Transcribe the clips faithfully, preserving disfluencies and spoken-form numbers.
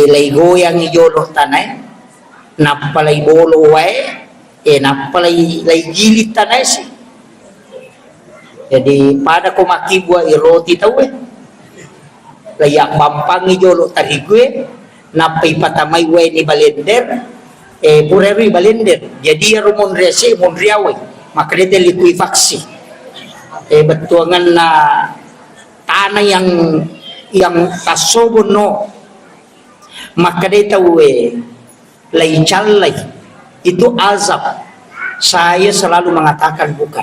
Laigoyangi jolo tanae, nappa laibolo wae, eh, nappa lai-, laigili tanae si. Jadi, pada ko makkibua i roti tauwe, laiyabampangi jolo tarigue, nappa ipatamai wae ni balender, eh, pura ri balender. Jadi, iyaro monri ase, monri awai. Makkedai te likuifaksi. Eh, bettuanganna tanah yang, yang tassobonno. Makkedai tauwe, laicallai. Itu azab. Saya selalu mengatakan bukan.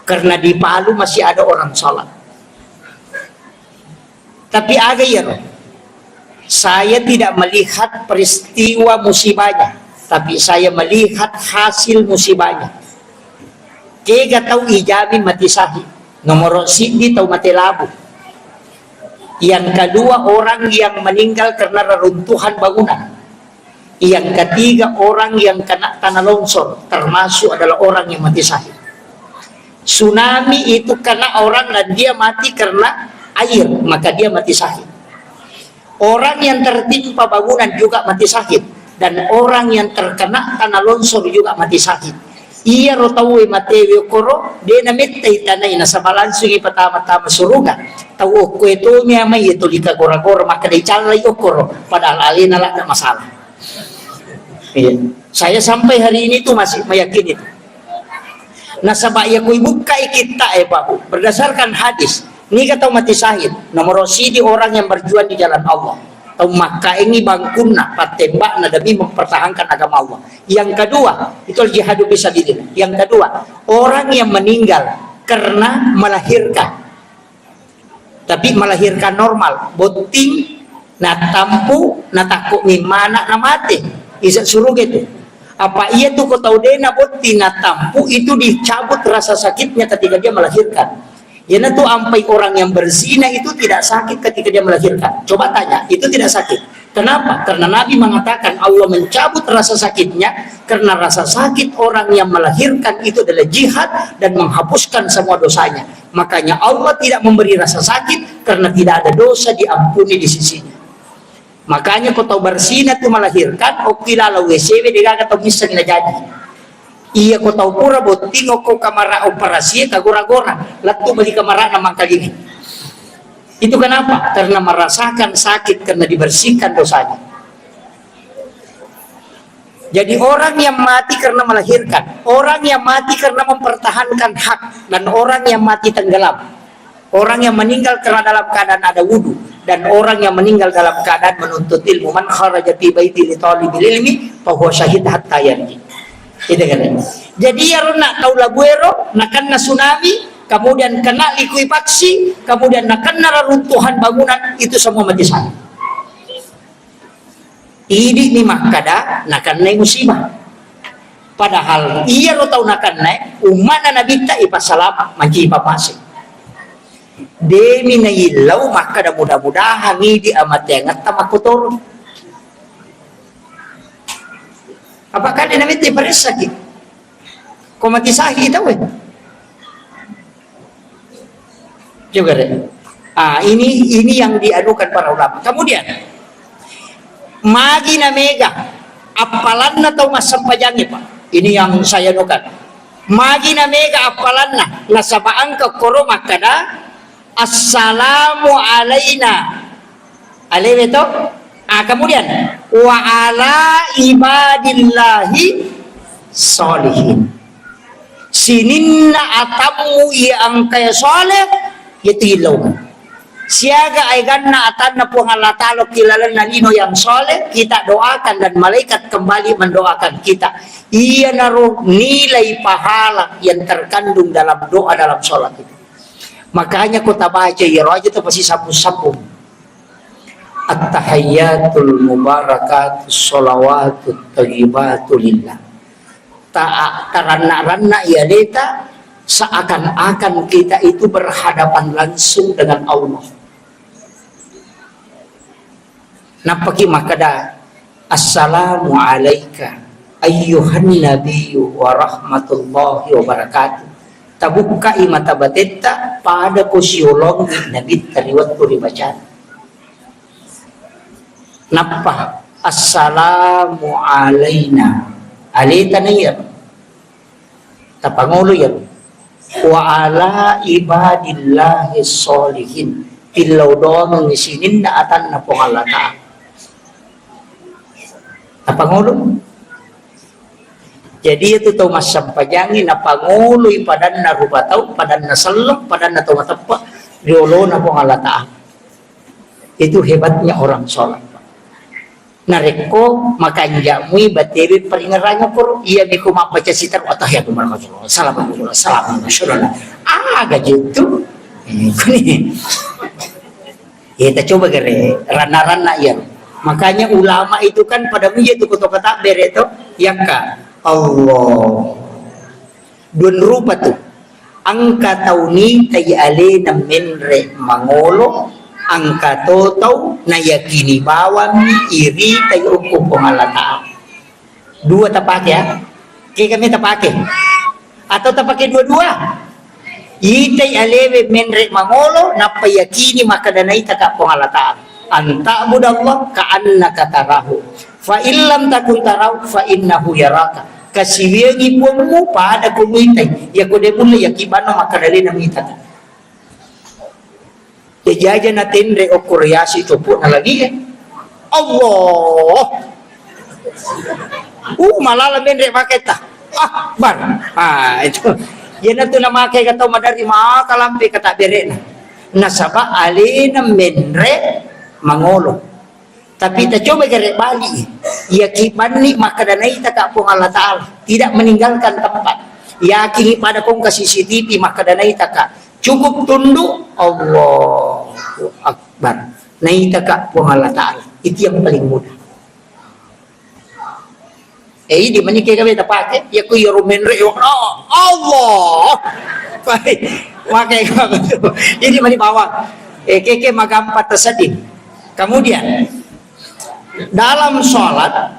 Karena di Palu masih ada orang sholat. Tapi aga iyaro? Saya tidak melihat peristiwa musibahnya, tapi saya melihat hasil musibahnya. Kega tau ijamin mati syahid? Nomoro siddi tau mate labu. Yang kedua, orang yang meninggal karena reruntuhan bangunan. Yang ketiga, orang yang kena tanah longsor, termasuk adalah orang yang mati syahid. Tsunami itu kena orang dan dia mati karena air, maka dia mati syahid. Orang yang tertimpa bangunan juga mati syahid, dan orang yang terkena tanah longsor juga mati syahid. Iyaro tauwe matewe okkoro, de namettai tanai nasaba langsungi patama-tama suruga. Tau okkoe tomi amai tuli kagora-gora, makkeda icallai okkoro, padahal alena ladde masalah. Iya. Saya sampai hari ini tuh masih meyakini itu. Nasaba iya ko ibukkai kitta e, Pak Bu, berdasarkan hadis, niga tau mati syahid? Nomoro sidi orang yang berjuang di jalan Allah. Tau makkaengi bangkunna, pattembakna demi mempertahankan agama Allah. Yang kedua, itu al-jihadu fisabilillah. Yang kedua, orang yang meninggal karena melahirkan. Tapi melahirkan normal, botting, natampu, natakko mimmana, namate. Isa suruga itu. Apa iya tu ko tau dena botting, natampu, itu dicabut rasa sakitnya ketika dia melahirkan. Iyanatu ampai orang yang berzina itu tidak sakit ketika dia melahirkan. Coba tanya, itu tidak sakit. Kenapa? Karena Nabi mengatakan Allah mencabut rasa sakitnya karena rasa sakit orang yang melahirkan itu adalah jihad dan menghapuskan semua dosanya. Makanya Allah tidak memberi rasa sakit karena tidak ada dosa diampuni di sisinya. Makanya ko tau berzina tu melahirkan, okki lalo W C W degaga tau missengi najaji. Iya ko tau pura botting okko kamara operasi kagora-gora, lettu beli kamara na mangkalinga. Itu kenapa? Karena merasakan sakit karena dibersihkan dosanya. Jadi orang yang mati karena melahirkan, orang yang mati karena mempertahankan hak, dan orang yang mati tenggelam. Orang yang meninggal karena dalam keadaan ada wudu, dan orang yang meninggal dalam keadaan menuntut ilmu. Man kharaja fi baiti li talibil ilmi, fahuwa syahid hatta yarji. Itu kan. Jadi iyaro na tau labuero, nakenna tsunami, kemudian kena likuifaksi, kemudian nakenna reruntuhan bangunan, itu semua mati syahid. Idi'ni makkada nakennai musibah. Padahal iyaro tau nakennai umma'na Nabitta ipassalama, mancaji papase. Demi naillau makkada mudah-mudahan idi amateangetta makkotoro. Apa kade Nabitta iparessaki? Ko mati syahid tauwe. Coba deh. Ah, ini, ini yang dianukan para ulama. Kemudian, magi na mega appalanna tau massempajangnge, Pak. Ini yang saya anukan. Magi na mega appalanna, nasaba engka koro makkada, "Assalamu alaina." Alewe to? Ah, kemudian, "Wa ala ibadillahi sholihin." Sininna atammu iya engkae soleh, yaitu illau. Siaga aeganna atanna Puang Allah Ta'ala ki lalenna lino yang soleh, kita doakan dan malaikat kembali mendoakan kita. Iyanaro nilai pahala yang terkandung dalam doa dalam sholat itu. Makanya ko tabaca iyaro aja to pasti sambung-sambung. At-tahiyyatul mubarakatus shalawatut thayyibatu lillah. Ta-, taranna-ranna iya leta seakan-akan kita itu berhadapan langsung dengan Allah. Nappaki makkeda, "Assalamu alaika ayyuhan nabiyyu wa rahmatullahi wa barakatuh." Tabukkai mata batetta, pada ko siolongi Nabitta ri wettu ribacana. Nappa, "Assalamu alaina." Aleta na iya. Tapangolo iya. "Wa ala ibadillahi sholihin." Tillau doang sininna atanna Puang Allah Ta'ala. Tapangolo. Jadi, itu tau massempajangngi napangoloi padanna rupa tau, padanna selleng, padanna tau mateppa ri olona Puang Allah Ta'ala. Itu hebatnya orang sholat, Pak. Narekko makanja'mui batewe paringerrang koro, iya miko mabbaca sitaro, "Attahiyatu, assalamualaikum, assalamualaikum." Aga jitu? Eh, kuni. Ya, kita coba gere, ranna-ranna iya. Makanya ulama itu kan pada muja tu koto kata bere to, yakka Allah. Dua rupa tu. Engka tau nitai alena menre mangolo, engka to tau nayakini bawammi iritai okko Puang Allah Ta'ala. Dua tapake, ya. Ke kami tapake. Atau tapake dua-dua. Itai alewe menre mangolo, nappa yakini makkeda naitaka Puang Allah Ta'ala. Anta'budallah ka'annaka tarahu. Fa illam takun tarahu, fa innahu yaraka. Kasiwiangi Puangmu pada ko muitai. Yako de mulle yakibanno makkeda alena muitaka. Jaja natenre okko riasi coppo na lagi, eh. Allah. Uh, malala menre maketta. Akbar. Ah, itu. Iyanatu namake ka tau madari maka lampe kata berena. Nasaba alena menre mangolo. Tapi tacoba gare bali. Iya kibanni makkeda naitaka Puang Allah Ta'ala. Tidak meninggalkan tempat. Yakingi pada kongka C C T V makkeda naitaka. Cukup tunduk, Allahu Akbar. Naitaka Puang Allah Ta'ala. Itu yang paling mudah. Eh, idi mani ke gawe tapake, ya ku yaro menre, oh, Allah. Baik. Makai kamu tu. Idi mani bawang. Eh, keke magampa tersedih. Kemudian, dalam sholat,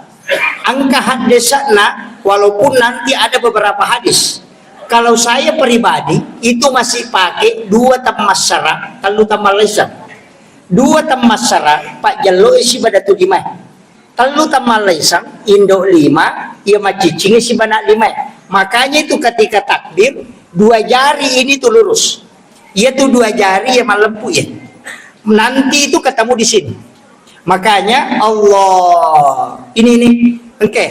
engka haddesakna, walaupun nanti ada beberapa hadis. Kalau saya pribadi, itu masih pakai dua temmassara, tellu temmallaisang. Dua temmassara, pajjalloe siba datu limae. Tellu temmallaisang, indo lima, iya macciccingi siba na limae. Makanya itu ketika takbir, dua jari ini tuh lurus. Iya tuh dua jari ya malempu ya. Nanti itu ketemu di sini. Makanya Allah, ini, ini, oke.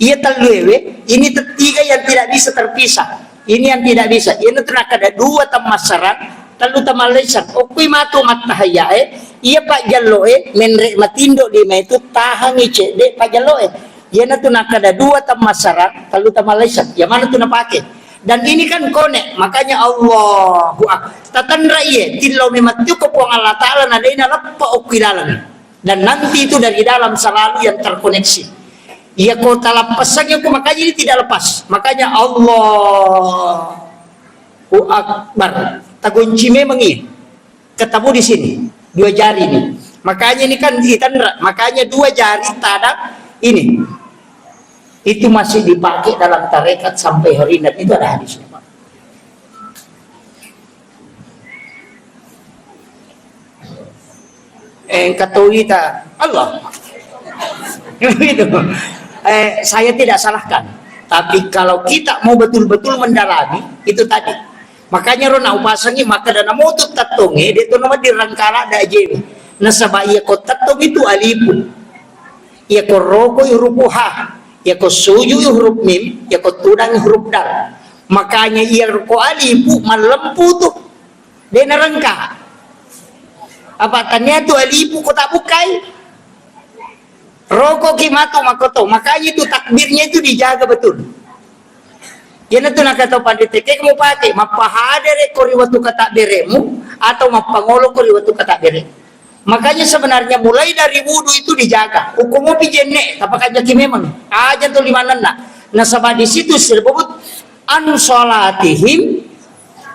Iya telluewe, ini tiga yang tidak bisa terpisah. Ini yang tidak bisa. Iyanatu nakkeda dua temmassara, tellu temmallaisang. Okkui matu mattahayyae, iya pajjalloe, menre matindo lima itu tahangi cedde pajjalloe. Iyanatu nakkeda dua temmassara, tellu temmallaisang. Yang mana tu napake? Dan ini kan konek, makanya Allahu Akbar. Tatanra iye, tillau memang tu ko Puang Allah Ta'ala na dena leppa okkui laleng. Dan nanti itu dari dalam selalu yang terkoneksi. Iya ko talappassangi ko, makanya ini tidak lepas. Makanya Allahu Akbar. Tagunci memang ini. Ketemu di sini. Dua jari ini. Makanya ini kan ditanra. Makanya dua jari tada ini. Itu masih dipakai dalam tarekat sampai hari ini. Dan itu ada hadisnya, Pak. Eh, engka to ita, Allah. Gitu. Eh, saya tidak salahkan. Tapi kalau kita mau betul-betul mendalami, itu tadi. Makanya ro naupasangi, maka dana motu tettonge, dia tu nama dirangkala da jewe. Nasaba iya ko tettong itu alifu. Iya ko roko huruf ha. Iya ko suju huruf mim, iya ko tudang huruf dal. Makanya iya ko alifu malempu tu. De narengka. Apa tania tu alifu ko tak bukai? Roko ki matu makoto. Makanya itu takbirnya itu dijaga betul. Iyanatu nakata pandita, ke kamu pakai, mappahadere ko ri watu kata beremu atau mappangolo ko ri watu kata bere. Makanya sebenarnya mulai dari wudu itu dijaga. Hukum pi jenne, tapi kajaki memang. Aja tu lima nenna. Nasaba di situ disebut an sholatihim,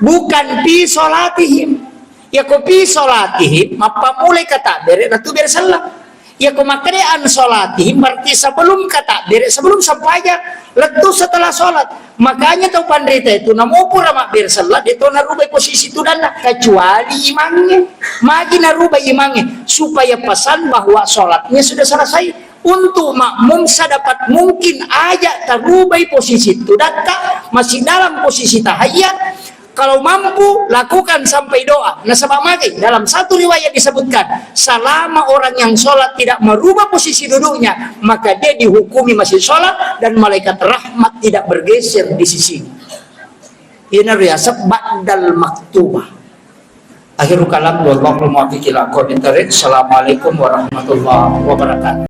bukan fi sholatihim. Ya ko fi sholatihim, mappamulai kata bere, natu bere sallam. Iya ko makkeda an sholatihim, berarti sebelum ka takbir, sebelum sempajang, lettu setelah sholat. Makanya tau panrita itu, namo pura mabbere sella, de to narubai posisi tudanna, kecuali imangnge. Magi narubai imangnge, supaya pesan bahwa sholatnya sudah selesai. Untuk makmum sedapat mungkin aja tarubai posisi tudatta, masih dalam posisi tahiyat. Kalau mampu, lakukan sampai doa. Nasaba magai, dalam satu riwayat disebutkan, selama orang yang sholat tidak merubah posisi duduknya, maka dia dihukumi masih sholat dan malaikat rahmat tidak bergeser di sisinya. Ina riasab ba'dal maktubah. Akhirul kalam, wallahul muwaffiq ila aqwamit thariq. Assalamualaikum warahmatullahi wabarakatuh.